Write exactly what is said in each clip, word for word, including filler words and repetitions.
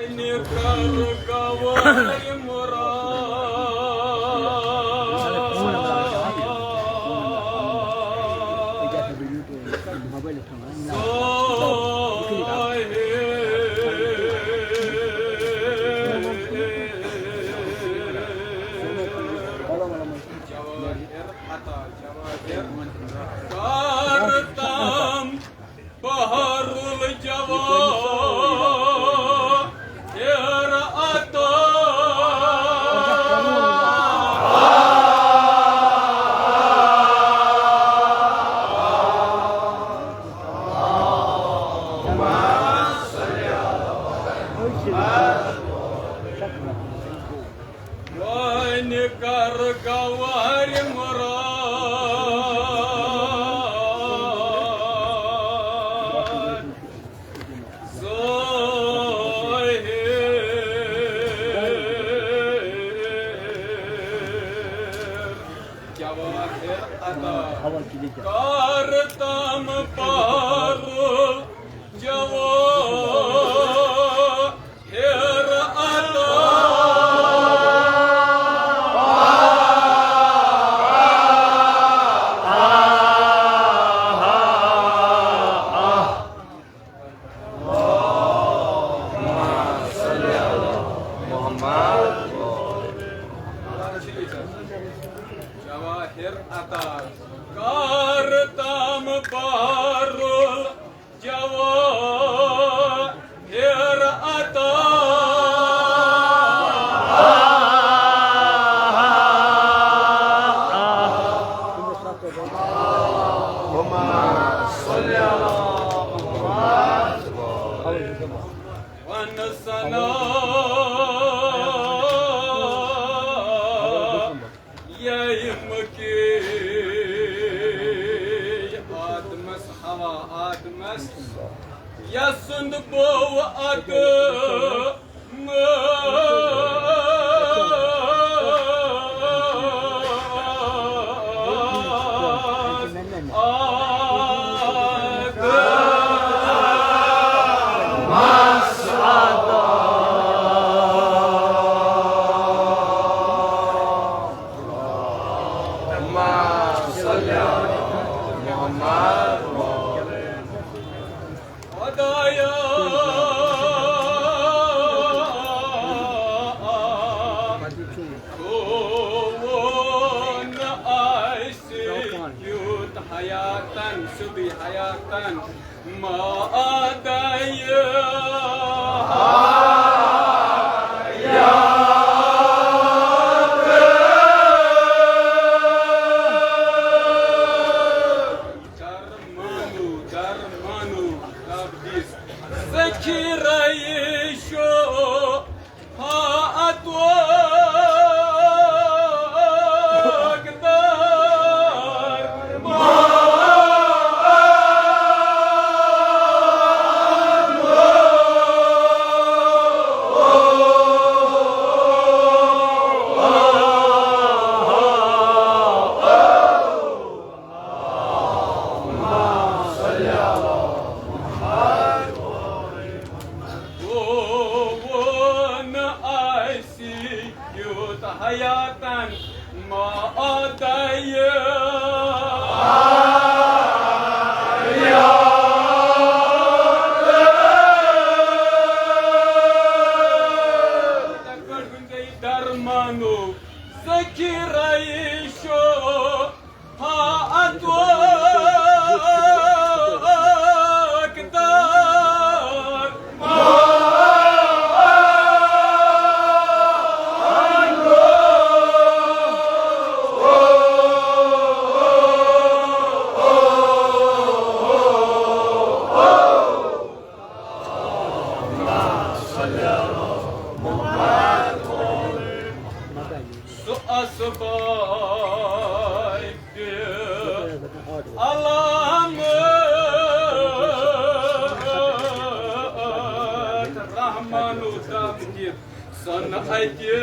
کر گواہی مراد۔ جواہر عطا، جواہر عطا۔ کر تام بحر الجواهر عطا۔ وۄنۍ کر گوہر مراد ظٲہِر۔ جواہر عطا۔ کر تام بحر الجواہر۔ جواہر عطا۔ کر تام بحر الجواہر عطا۔ اللهم صل على محمد۔ ون ثنا ییٚمہِ کِنۍ آدمس، حوا آدمس، یسُنٛد بوو ادٕ خدایا، کوون آسہِ یُتھ حیاتن، سیوٚدُے حیاتن، ما آدایہِ حیات۔ درمانو، درمانو، رب دِس ذخیرہ شفاعت و اقدار۔ کوون آسہِ یُتھ حیاتن ما آدایہِ۔ درمانو ذخیرہ شو ہا اتو اقدار۔ سُہ اسباب علامت رحمانو دم دِتھ سن اتہِ۔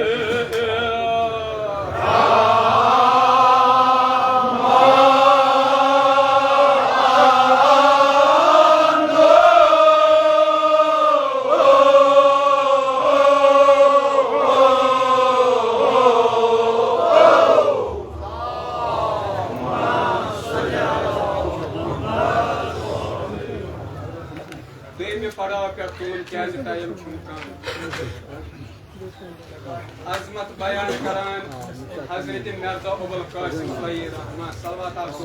کیازِ ٹائم چھُنہٕ کم۔ عظمت بیان کران حضرت مرزا ابوالقاسم علیہ رحمہ، صلوات آسو۔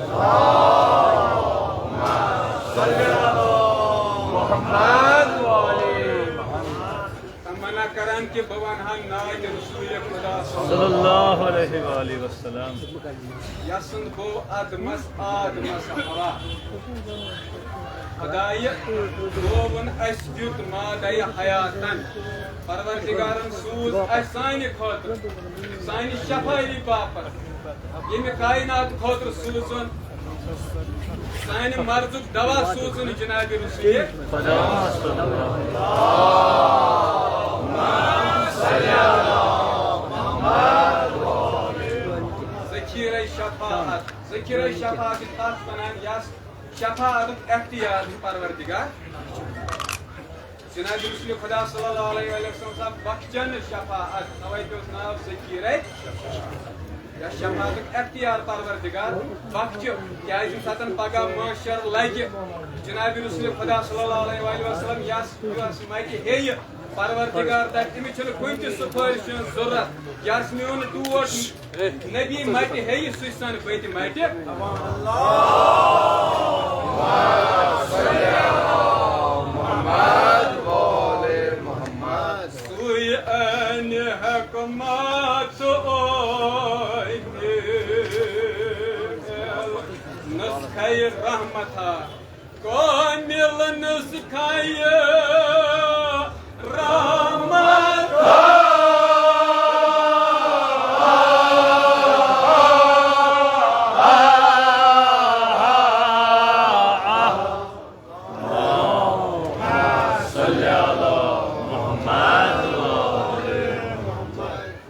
محمد وآل محمد۔ تمنا کران کہ بہٕ ونہٕ ہا نعت رسول خدا صلی اللہ علیہ وآلہ وسلم۔ یسند گو آدمس آدمس ہوا۔ خدایہِ گوٚوُن اَسہِ دیُت مادَے حیاتن۔ پروردگارن سوٗز اَسہِ سانہِ خٲطرٕ، سانہِ شفاعی باپتھ، ییٚمہِ کائنات خٲطرٕ سوٗزُن۔ سانہِ مرضُک دوا سوٗزُن جناب رسول۔ ذخیرہ شفاعت، ذخیرہ شفاعت چھِ تَتھ وَنان یَس شفاعتُک اختیار چھُ پروردگار۔ جناب رسول خدا صلی اللہ علیہ وسلم صاحب بخشن شفاعت، توے پیوس ناو ذخیرہ۔ یا شفاعتُک اختیار پروردگار بخشہِ، کیازِ ییٚمہِ ساتن پگاہ محشر لگہِ، جناب رسول خدا صلی اللہ علیہ وآلہ وسلم یس، یس مٹہِ ہیٚیہِ، پروردگار دپہِ، أمِس چھُنہٕ کُنہِ تہِ سُفٲرِش ہٕنٛز ضروٗرت، یس میون ٹوٹھ نبی مٹہِ ہیٚیہِ، سُہ چھُ سانہِ بٔتہِ مٹہِ۔ سُے انہِ حکمت اوے نسخہ رحمتہ، کامل نسخہ رحمتہ۔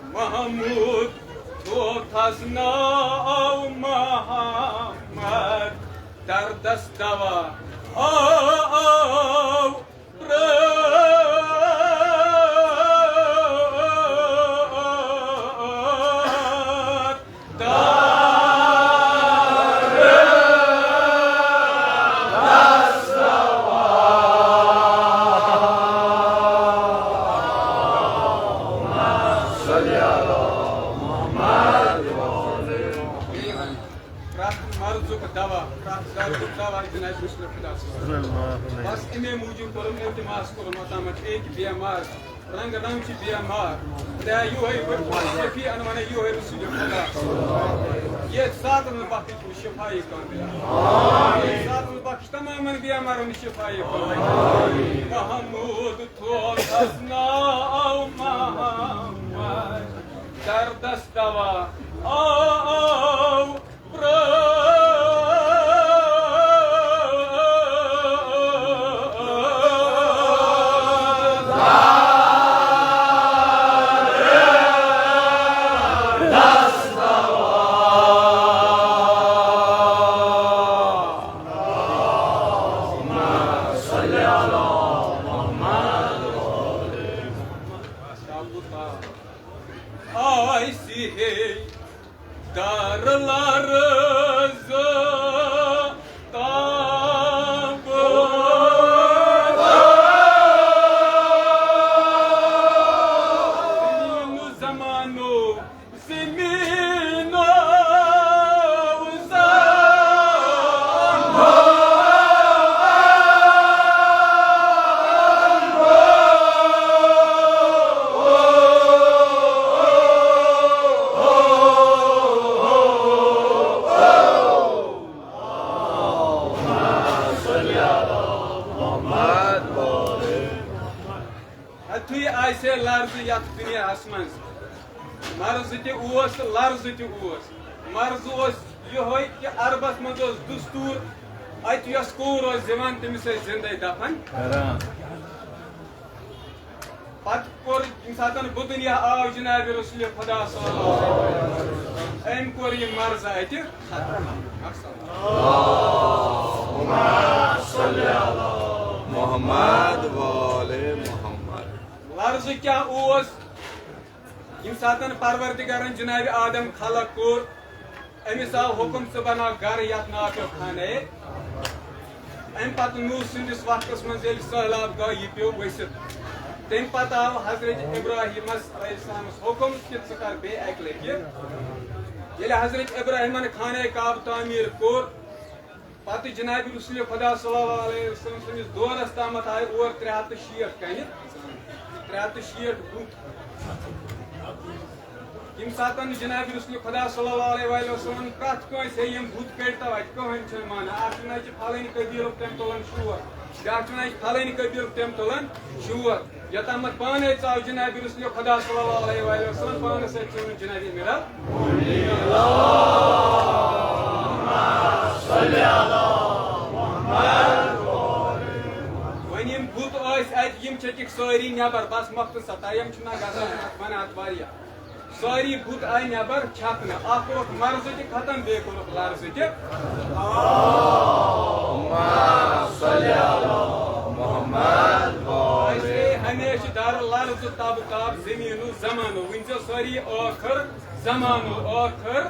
محمود تھوتھس ناو محمد، دردس دوا آو پرٛٲرِتھ۔ پرٛٮ۪تھ مرضُک دوا، پرٛٮ۪تھ دردُک دوا جناب رسول خدا صلی اللہ علیہ وسلم۔ بس اَمے موٗجوٗب کوٚرُم التماس کوٚرُم اوٚتامَتھ، اے کہِ بیمار، رنگ رنگ چھِ بیمار۔ خدایا، یُہے بہٕ شفیع اَنہٕ وَنَے، یُہے رسول خدا۔ ییٚتہِ ساتَن بخش شفایہِ کاملہ۔ ییٚتہِ ساتَن بخش تمامن بیمارن شفایہِ کاملہ۔ محمود تھوتھس ناو محمد، دردس دوا آو آسہِ ہے در لرز تاب۔ زمین و زمانو، زمین و زمان۔ ہتھُے آسہِ ہے لرزٕ یتھ دُنیاہس منٛز، مرض تہِ اوس، لرزٕ تہِ اوس۔ مرض اوس یِہوٚے کہِ عربس منٛز اوس دستور، اتہِ یۄس کوٗر ٲس زٮ۪وان، تٔمِس ٲسۍ زندے دفن کران۔ پتہٕ کوٚر، ییٚمہِ ساتہٕ بہٕ دُنیا آو جناب رسول خدا صلی اللہ علیہ وسلم، أمۍ کوٚر یہِ مرض اتہِ ختم۔ محمد وآل محمد۔ لرزٕ کیٛاہ اوس؟ ییٚمہِ ساتہٕ پروردگارن جناب آدم خلق کوٚر، أمِس آو حُکم، ژٕ بناو گرٕ یتھ ناو پیوٚو خانہ۔ امہِ پتہٕ نوح سٕنٛدِس وقتس منٛز ییٚلہِ سٔہلاب گاہ یہِ پیوٚو ؤسِتھ، تمہِ پتہٕ آو حضرت ابراہیمس علیہ السلامس حُکم کہِ ژٕ کر بیٚیہِ اکہِ لٹہِ۔ ییٚلہِ حضرت ابراہیمن خانہ کعبہ تعمیٖر کوٚر، پتہٕ جناب رسول خدا صلی اللہ علیہ وسلم سٕنٛدِس دورس تامتھ آیہِ اور ترٛےٚ ہتھ تہٕ شیٹھ کنہِ، ترٛےٚ ہتھ تہٕ شیٹھ بُت۔ ییٚمہِ ساتہٕ نہٕ جناب رسول خدا صلی اللہ علیہ وآلہ وسلم پرٛٮ۪تھ کٲنٛسہِ ہے یِم بُت کٔڑۍ تو اَتہِ کٕہٕنۍ چھُنہٕ مانان۔ اَکھ چھُ نہٕ اَتہِ فلٲنۍ قبیٖلُک تٔمۍ تُلان شور، بیٛاکھ چھُ نہٕ اَتہِ فلٲنۍ قبیٖلُک تٔمۍ تُلان شور۔ یوٚتامَتھ پانے ژاو جناب رسول خدا صلی اللہ علیہ وآلہ وسلم پانَس سۭتۍ چون جناب میرا۔ وۄنۍ یِم بُت ٲسۍ اَتہِ، یِم چھٔکِکھ سٲری نٮ۪بر، بس مۄختہٕ ستا، یِم چھِنہٕ گژھان، اَتھ وَنان اَتھ واریاہ۔ سٲری بُت آیہِ نٮ۪بر چھکنہٕ۔ اکھ کوٚرُکھ مرضہٕ تہِ ختم، بیٚیہِ کوٚرُکھ لرزٕ تہِ۔ محمد۔ أسۍ گٔے ہمیشہٕ در لرزٕ تب تاب زمیٖنو زمانو۔ ؤنۍ زیو سٲری ٲخٕر زمانو، ٲخٕر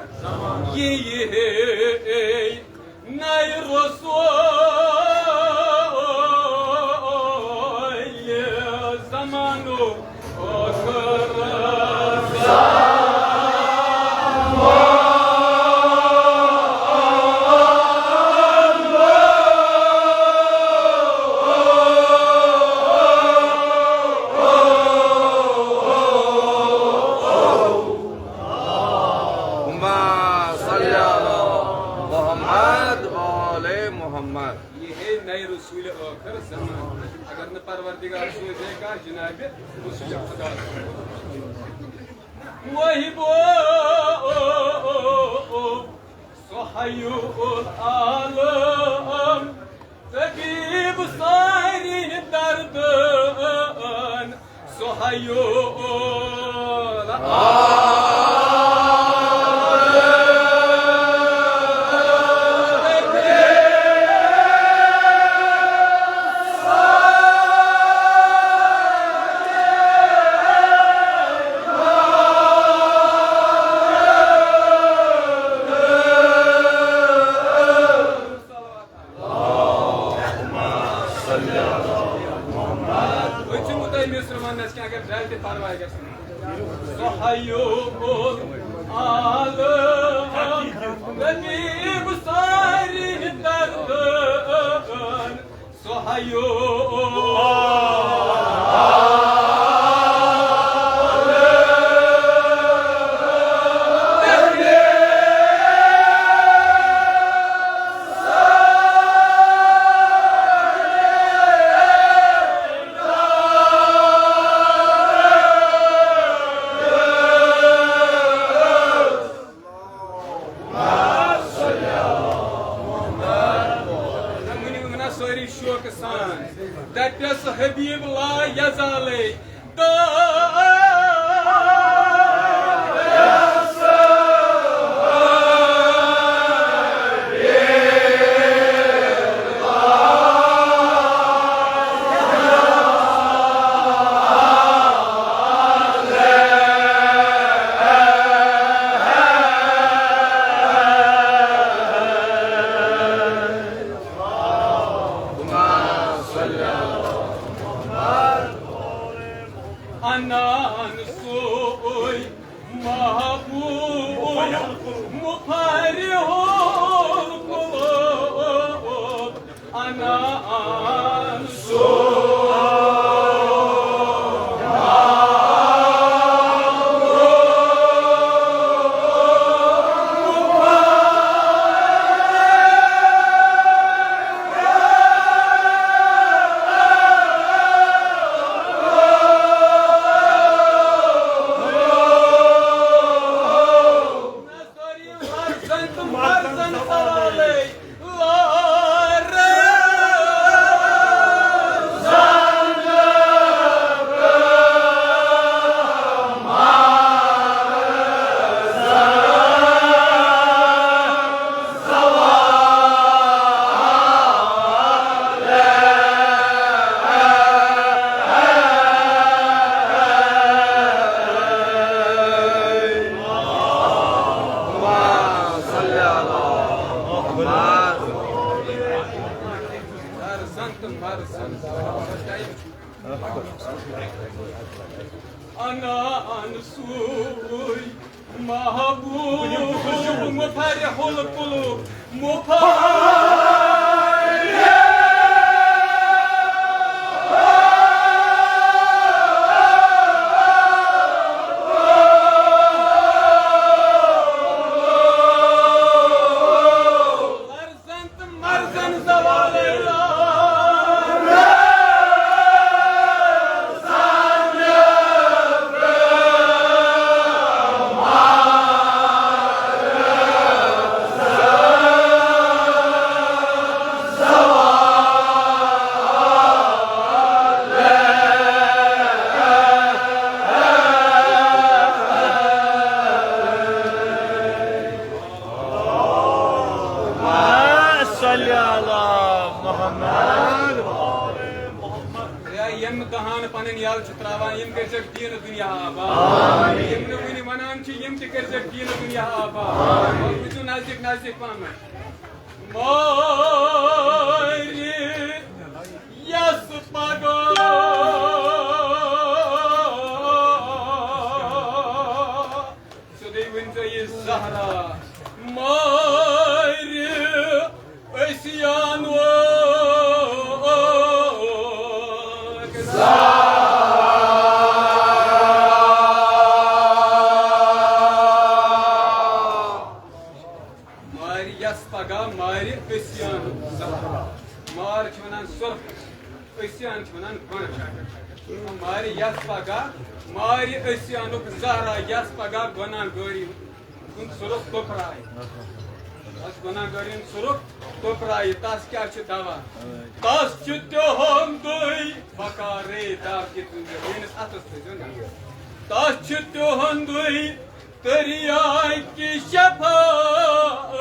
یی یی ہے۔ نَے رسول زمانو ٲخر زمان۔ اللہم صل علی محمد و آل محمد۔ یہ ہے نئے رسول آخر زمان۔ اگر نہ پروردگار سوزے کا جناب رسول خدا۔ وہی بو سہیو العالم طبیب سارے دردن سہیو العالم۔ أتھۍ چھُ مُتٲمِس رُوانَس کیٛاہ اگر ڈَلہِ تہِ پَرواے گژھِ نہٕ۔ سُہ ہیوٗ عالم طبیب سارے دردن۔ سُہ ہیوٗ نہ، ؤنِو، ؤنِو نا سٲری شوقہٕ سان۔ دَپٮ۪س حبیب لا یزالے۔ انان سوی محبوب مفرح القلوب۔ انان سوی انان سوی محبوب مفرح القلوب، مفرح مرزن زوال صلی علی محمد۔ یا یم دہان پنن یل چھ تراوان، یم کٔرزیٚکھ دین دنیا آباد۔ یم نہٕ وُنہِ ونان چھِ، یم تہِ کٔرزیٚکھ دین دنیا آباد۔ وۄنۍ وٕچھِو نزدیٖک، نزدیٖک پہمتھ۔ مٲرِ یس پگاہ سیوٚدُے ؤنۍزیو یہِ زہرا، مٲرِ عصیانُک زہرا۔ مارِ یس پگاہ، مارِ عصیانُک زہرا۔ مار چھِ وَنان سۄرپھ، عصیان چھِ وَنان گۄناہ۔ مارِ یس پگاہ، مارِ عصیانُک زہرا، یس پگاہ گۄناہ گٲری ہُنٛد سُرُخ توٚپرایہِ۔ تس گۄناہ گٲری ہُنٛد سُرُخ توٚپرایہِ، تس کیٛاہ چھُ دوا؟ تس چھُ تِہُنٛدُے بکارے دب، ییٚتہِ زن میٲنِس اتھس تھٲیزیو نظر۔ تس چھُ تِہُنٛدُے تریاکِ شفاعت۔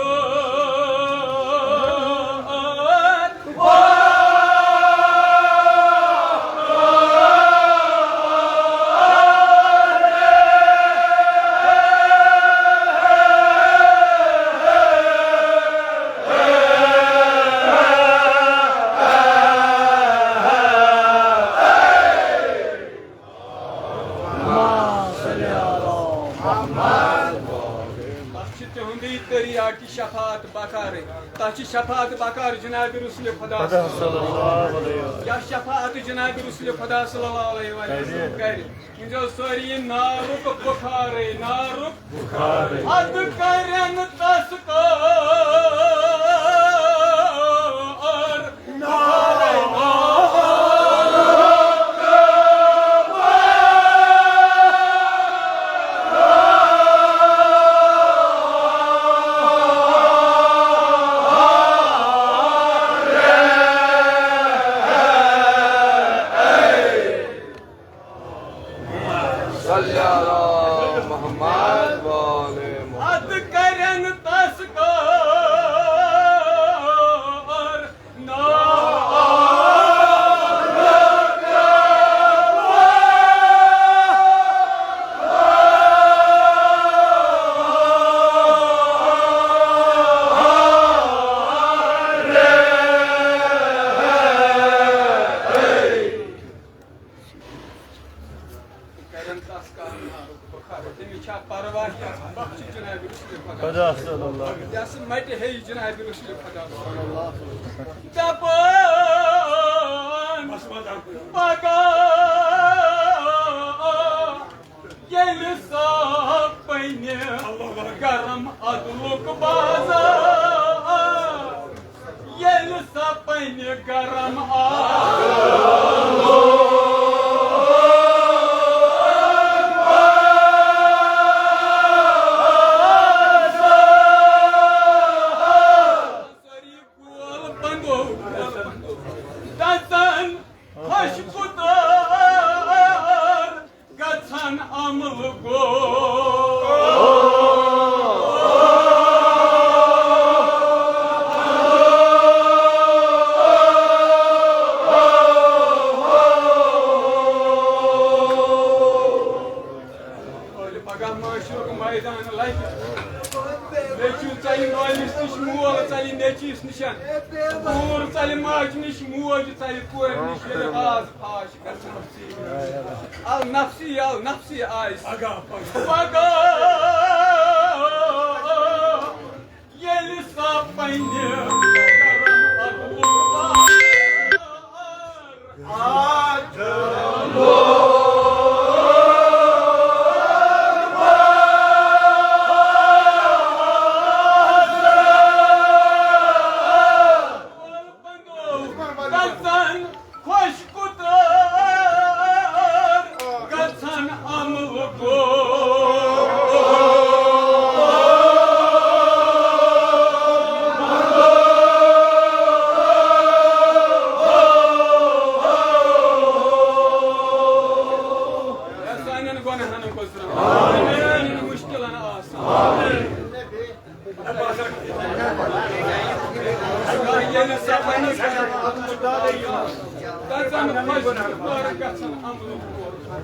تس چھِ تِہُنٛدٕے تریاکِ شفاعت بکارٕے۔ تس چھِ شفاعت بکار جناب رسول خدا صلی اللہ علیہ وسلم۔ یا شفاعت جناب رسول خدا صلی اللہ علیہ وسلم کرِ۔ وٕنۍ چھِ سٲری نارُک بُخارٕے، نارُک بُخارٕے۔ ادٕ کرن تس کار۔ صلی علی محمد و آل محمد۔ ادٕ کرن تس کار۔ کرن تس کار نارُک بُخار۔ تٔمِس چھا پرواہ کینٛہہ؟ بخشِ جناب رسول خدا۔ خدا صلی اللہ علیہ وسلم۔ یس مٹہِ ہے جناب رسول خدا۔ دپان پگاہ ییٚلہِ سا پنہِ گرم عدلُک بازار، ییٚلہِ سا پنہِ گرم عدلُک بازار، سٲری کول بندو، کول بندو۔ دزن خۄشکہٕ تار گژھن عمل گو۔ پگاہ معاشرُک میدان لگہِ۔ نیٚچوٗ ژَلہِ مٲلِس نِش، مول ژَلہِ نیٚچوِس نِش، کوٗر ژَلہِ ماجہِ نِش، موج ژَلہِ کورِ نِش، ییٚلہِ راز فاش گژھِ نفسی۔ النفسی، النفسی آسہِ۔ پگاہ، پگاہ۔ پگاہ ییٚلہِ سۄ پننہِ کرم عدلُک گژھن خۄش کُتار گژھن عملہٕ گوٚو۔ سانٮ۪ن گۄناہن گوٚژھ رحم، سانٮ۪ن مُشکِلن آسان۔ ییٚلہِ سۄ پننِس گژھن خۄش تور گژھن عملہٕ پوٗرٕ۔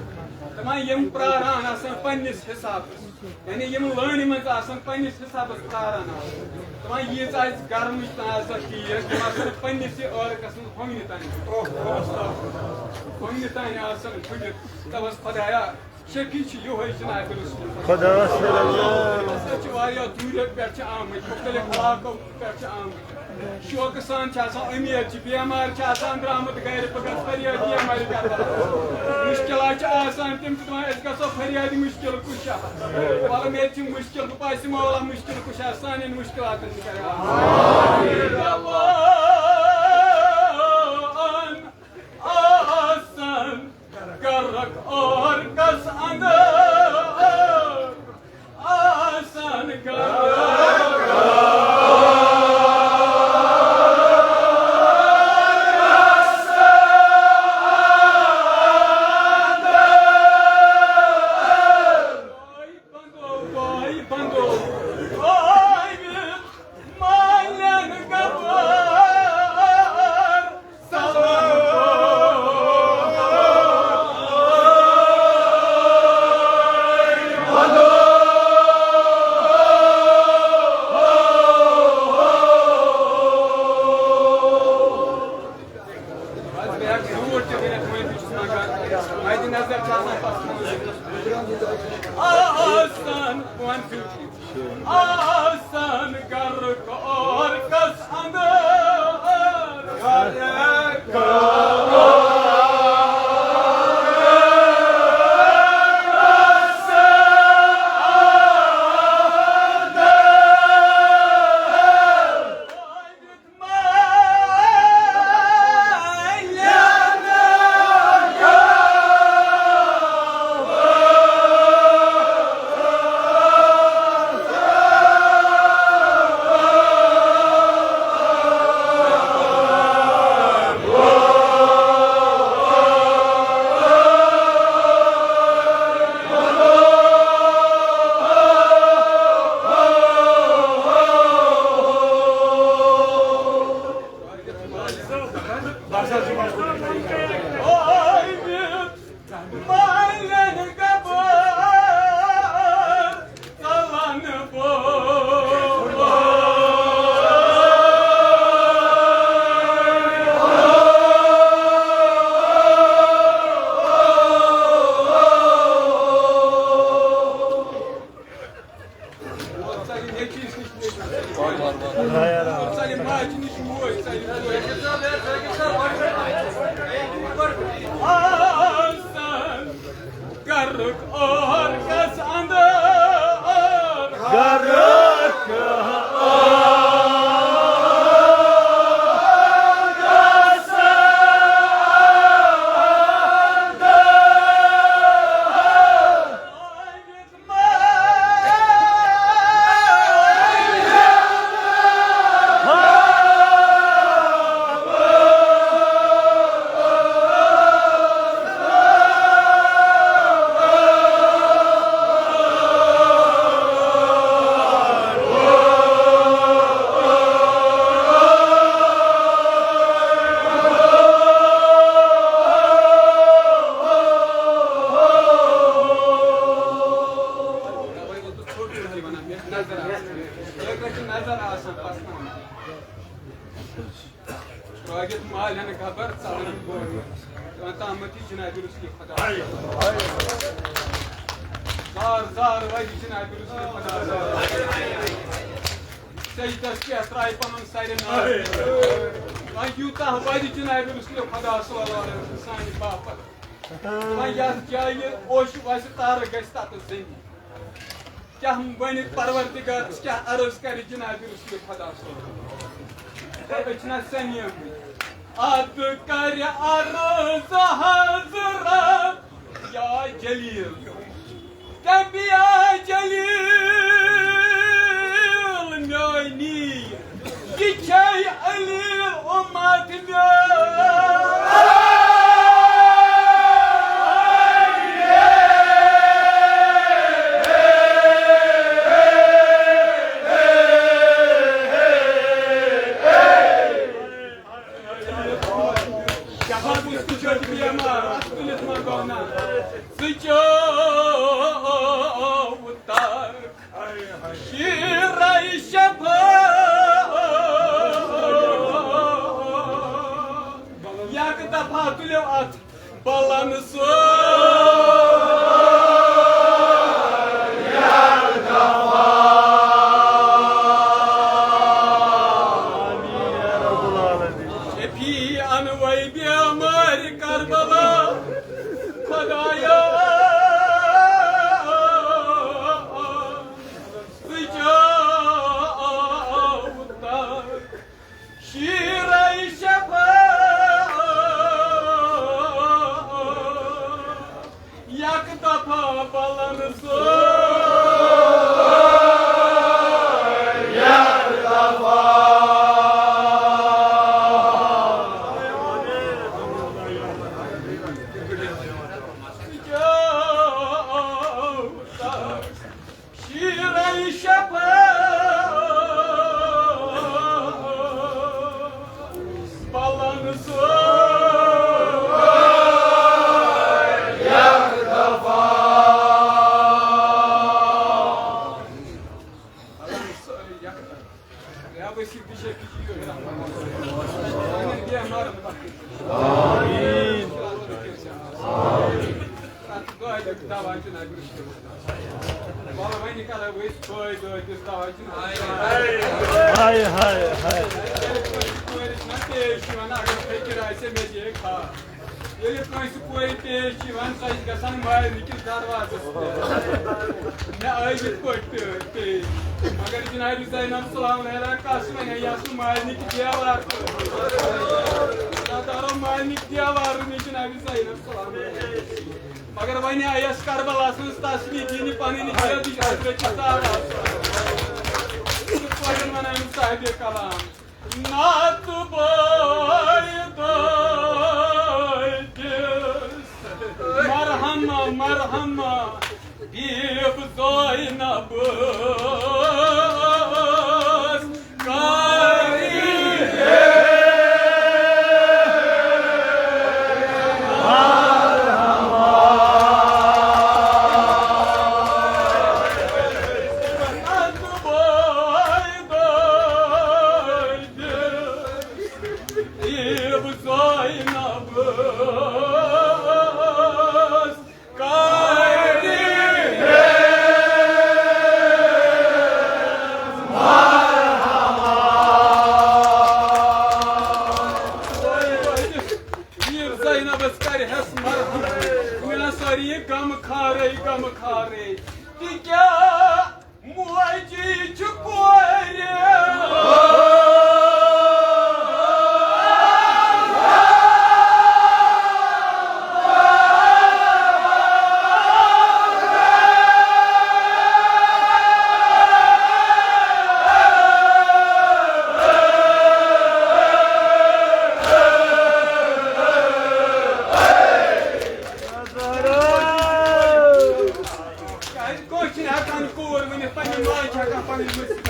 دَپان یِم پراران آسن پننِس حسابس، یعنی یِم لٲنہِ منٛز آسن پننِس حسابس پراران آسن۔ دَپان ییٖژ آسہِ گرمٕچ تہٕ آسن تیٖژ، یِم آسن پننِسٕے عٲرقس منٛز ہۄنگنہِ تانۍ، ہۄنگنہِ تانۍ آسن پھٕٹِتھ۔ دَپس خۄدایا، شفیع چھُ یِہوٚے جناب رسول۔ خۄداس رضا۔ ہسا چھِ واریاہ دوٗرِ پٮ۪ٹھ چھِ آمٕتۍ، مُختٔلِف علاقو پٮ۪ٹھ چھِ آمٕتۍ۔ شوقہٕ سان چھِ آسان، اُمید چھِ، بیمار چھِ آسان درٛامُت گرِ، بہٕ گژھٕ فریاد یِمَن کران۔ مُشکِلات چھِ آسان، تِم چھِ دَپان، أسۍ گژھو فریاد مُشکِل کُشا۔ وَلہٕ مےٚ تہِ چھِ مُشکِل، بہٕ پَزِ مولا مُشکِل کُشا سانٮ۪ن مُشکِلاتَن تہِ کران۔ آسان۔ غرق عرقس اندر آسان غرق۔ بندو، بھائی بندو، بھائی مالن گبر سلام۔ بہٕ ہٮ۪کہٕ زوٗٹھ تہِ ؤنِتھ، وۄنۍ تہِ چھُس منٛگان۔ مَدِ نظر چھِ آسان پَسنٛد۔ آسان، بہٕ وَنہٕ زوٗٹھ تہِ۔ آسان غرق عرقس اندر۔ غرق عرقس اندر۔ غرق عرقس اندر۔ غرق عرقس اندر۔ یتھ مالٮ۪ن خبر ژلان گوٚو۔ تامتھ یہِ جنابِ رسول خدا۔ زار زار وَدِ جنابِ رسول خدا۔ سجدس پٮ۪ٹھ ترٛایہِ پنُن سرِ نار۔ وۄنۍ یوٗتاہ وَدِ جنابِ رسول خدا صلی اللہ علیہ وسلم سانہِ باپتھ۔ وۄنۍ یتھ جایہِ اوش وسہِ تارٕ گژھِ تتس زٔمیٖن۔ کیٛاہ ونہِ پروردگارس، کیٛاہ عرض کرِ جناب رسول خدا صلی اللہ علیہ وسلم؟ أسۍ چھِنہ سنیمٕتۍ۔ ادٕ کرِ عرض حضرت یا جلیل، تم یا جلیل میٲنی۔ یہِ چھے علی امت میٲنۍ۔ ژٕ چیوٚو تَکھ۔ شیرے شفا۔ یک دفعہ تُلِو اتھ بلن سُہ۔ شفیع انوے بیمار کربلا۔ خدایا، ژٕ جاوتر شیرے شفا۔ یک دفعہ بلن سُہ۔ یک دفعہ۔ شیرے شفا۔ بلن سُہ۔ یک دفعہ۔ یا وسیع تہِ چھِ أکِس یِیِو۔ سانٮ۪ن بیمارن پٮ۪ٹھ۔ آمیٖن۔ دۄہے دِتھ دوا جناب رسول۔ وَلہٕ وۄنۍ کَرو أسۍ دۄہے دۄہے دِتھ دوا جناب۔ ہاے، ہاے، ہاے۔ ییٚلہِ کٲنٛسہِ کورِ چھُنہ پیش یِوان، اگر فِکر آسہِ، مےٚ دِ کھا۔ ییٚلہِ کٲنٛسہِ کورِ پیش چھِ یِوان، سۄ چھِ گژھان مالنہِ کِس دروازس پٮ۪ٹھ۔ مےٚ آیہِ یِتھ پٲٹھۍ پے-، پیش۔ مگر جناب زینب سلام علیہا کس وَنہِ، یہِ آسُن مالنہِ کہِ دیوار۔ تَتھ دارو مالنہِ کہِ دیوار نِش جناب زینب سلام علیہا۔ مگر وۄنۍ آیس کربلاہس منٛز تسلی دِنہِ پنٕنۍ عزتٕچ حضرت سارا۔ یِتھ پٲٹھۍ وَنان صاحبِ کلام۔ نعت بٲے دٲدِس۔ مرحمہ، مرحمہ، بیب زینب۔ میٖر زینبس کرِ ہس مرحم، میٲنۍ سٲری غم خارے، غم خارے۔ تہِ کیٛاہ موجی چھِ کورِ۔ کیٛازِ کٲنٛسہِ چھِنہٕ ہٮ۪کان کوٗر ؤنِتھ، پننہِ ماجہِ چھِ ہٮ۪کان پنٕنۍ مٔشِتھ۔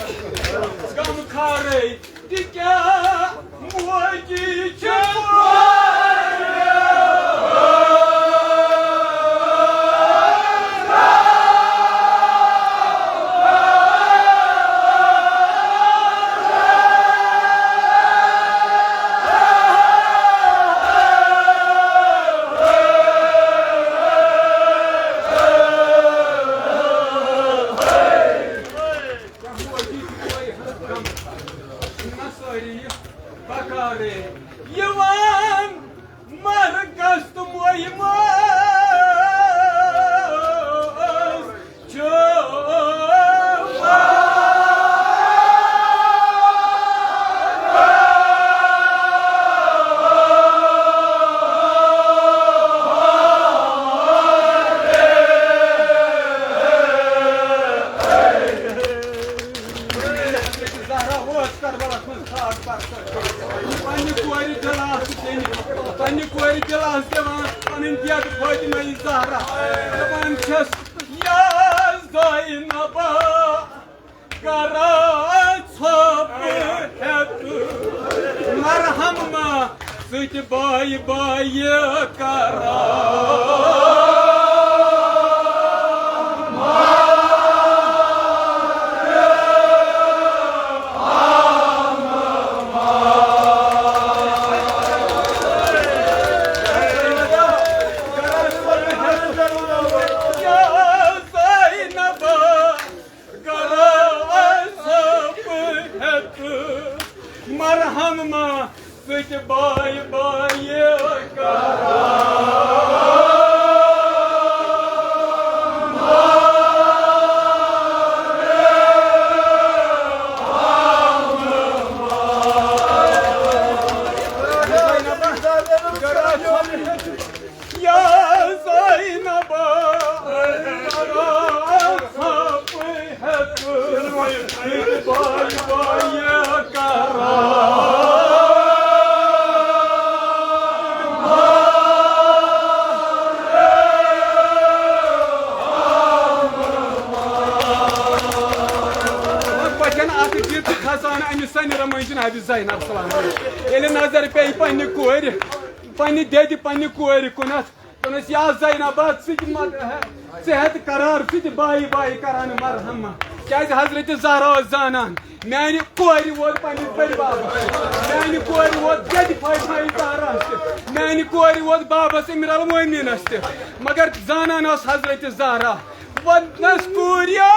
غم خارے تہِ کیٛاہ موجی چھِ کورِ۔ بایہِ کران۔ یا زینبا، گرا آسہٕ بہٕ ہٮ۪تھ مرہم ما سۭتۍ بایہِ بایہِ کران۔ یا زینبا، کران صبر ہیتھ، بایہِ بایہِ کران۔ پتہٕ اکھ دِتھ خزانہٕ أمِس سنہِ رمٲنۍ جنابِ زینب سلام۔ ییٚلہِ نظر پیٚیہِ پننہِ کورِ، پننہِ دٮ۪دِ، پننہِ کورِ کُنتھ، دوٚپنَس، یا زینبا، ژٕ تہِ مہ ژٕ ہٮ۪تھ قرار، ژٕ تہِ بایی بایی کران مرحم۔ کیازِ حضرت زہرا ٲس زانان، میانہِ کورِ ووت پننِس بٔڑِ بابس تہِ، میانہِ کورِ ووت جدِ فاطمہ زہراہس تہِ، میانہِ کورِ ووت بابس امیر المومنینس تہِ۔ مگر زانان ٲس حضرت زہرا، ونس کوریے،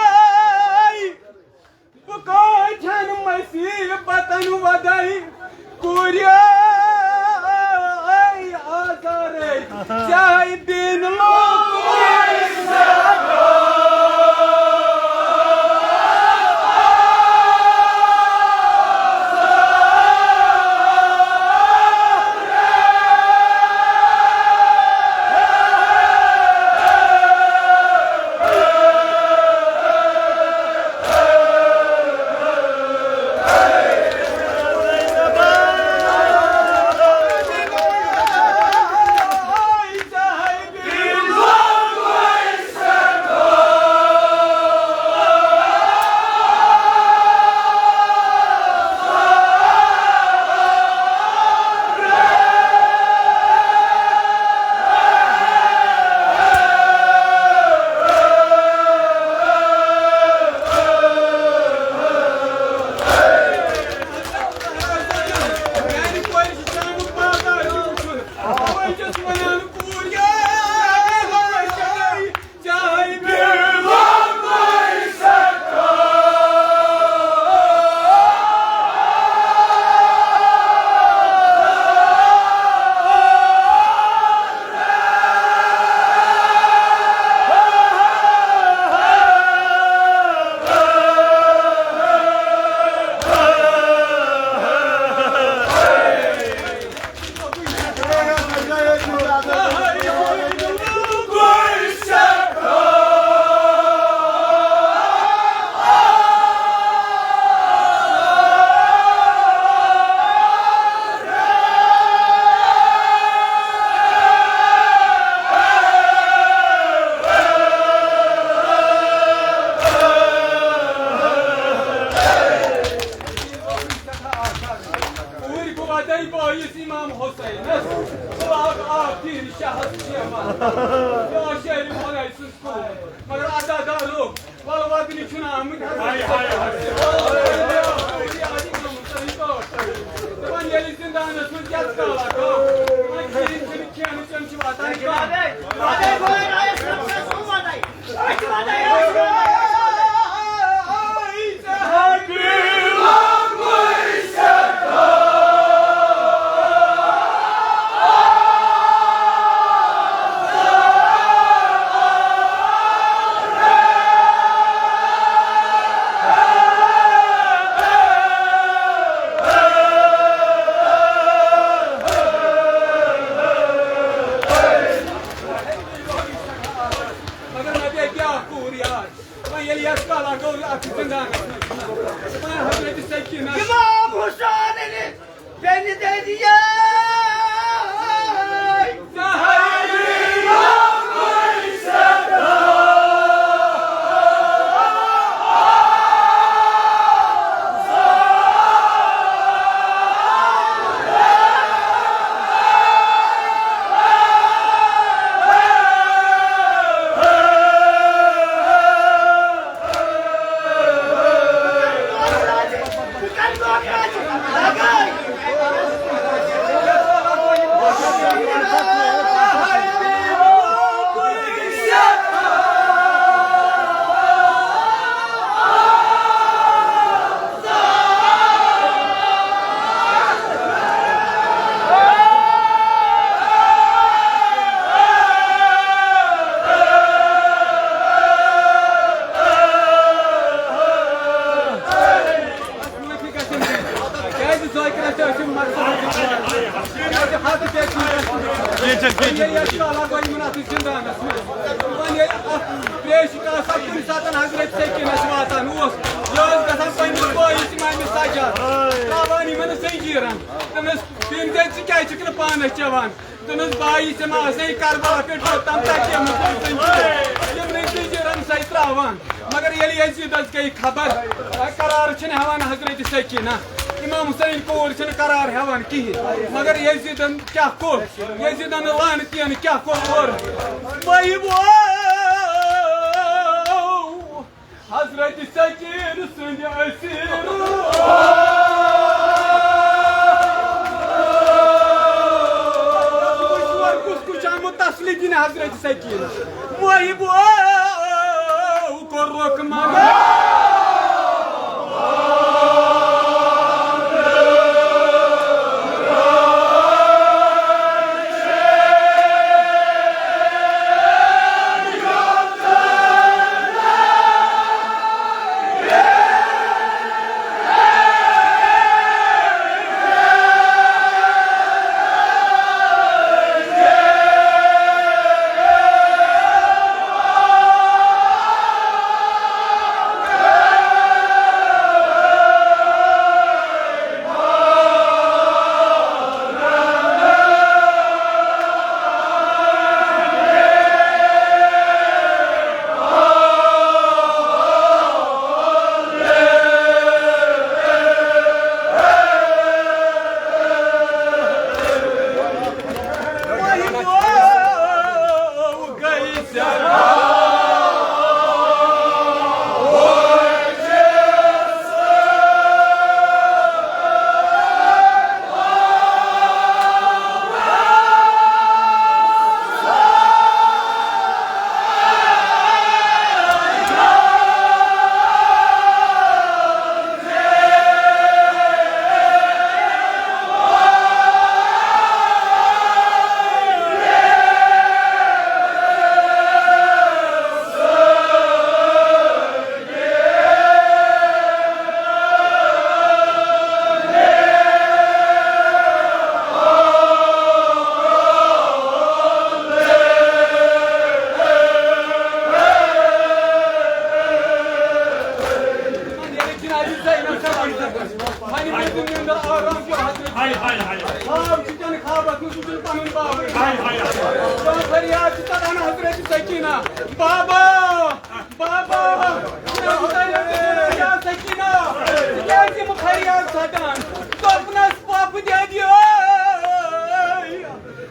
بہٕ کٲتھٮ۪ن مصیبتن ودے، کوریے آزارے، چاہے دین لوگ۔ اوٗرۍ گوٚو اَدَے بٲیِس اِمام حُسینَس، ژٕ لاگ آخری شاہَس شیوان۔ یا شیرِ خۄداے سٕنٛز کٲم۔ مگر اَدٕ اَدٕ لوٚگ، وَلہٕ وَدنہِ چھُنہٕ آمُت۔ ہاے، ہاے، ہاے۔ دَپان ییٚلہِ زِندانَس منٛز یَتھ کالا گوٚو، وۄنۍ کِہیٖنۍ چھُنہٕ کھیٚنہٕ چیٚنہٕ چھُ واتان کانٛہہ۔ مگر مےٚ پیٚیہِ بیٛاکھ کوٗر یاد۔ وۄنۍ ییٚلہِ یَتھ کالا گوٚو، اَتھ چھِ زِندانَس منٛز چھُنہ۔ وۄنۍ حضرت سکینہ۔ اِمام حُسین علی بن دریائے۔ زندانس منٛز۔ وۄنۍ ییٚلہِ اکھ تریشہِ کاسا کُنہِ ساتہٕ حضرت سکینس واتان اوس، یہِ ٲس گژھان پننِس بٲیِس امام سجاد، تراوان یِمن زنجیرن۔ تٔمِس، تٔمۍ دٔپۍ، "ژٕ کیازِ چھُکھ نہٕ پانس چٮ۪وان؟" تٔمِس، "بھایی، ژےٚ ما ٲسے کربلا پٮ۪ٹھ ووت تام تتہِ یِمن زنجیرن؟" یِمنٕے زنجیرن سۄ تراوان۔ مگر ییٚلہِ یزیدس گٔے خبر، قرار چھِنہٕ ہٮ۪وان حضرت سکینہ، امام حسین کوٗر چھِنہٕ قرار ہٮ۪وان کِہیٖنۍ۔ مگر یزیدن کیٛاہ کوٚر؟ یزیدن لعنتین کیٛاہ کوٚر اورٕ؟ وۄنۍ گوٚو حضرت سکین سٕنٛدِ اسیٖر۔ کُس کُس آمُت تسلی دِنہِ حضرت سکین؟ وۄنۍ گوٚو کوٚرُکھ مگر۔ ہاے، ہاے، ہاے۔ خواب چھُ تَنہٕ خوابَس منٛز وٕچھُن پَنُن بابٕے۔ ہاے، ہاے، ہاے۔ چون فریاد چھُ تَتھ اَنان حضرت سکینہ۔ بابا! بابا! یا سکینہ! ژٕ کیٛازِ یِم فریاد ژَٹان؟ دوٚپنَس، پۄپھٕ دٮ۪دِ ٲے!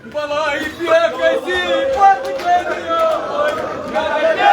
بَلایہِ پٮ۪ٹھ گژھِ پۄپھٕ دٮ۪دِ ٲے!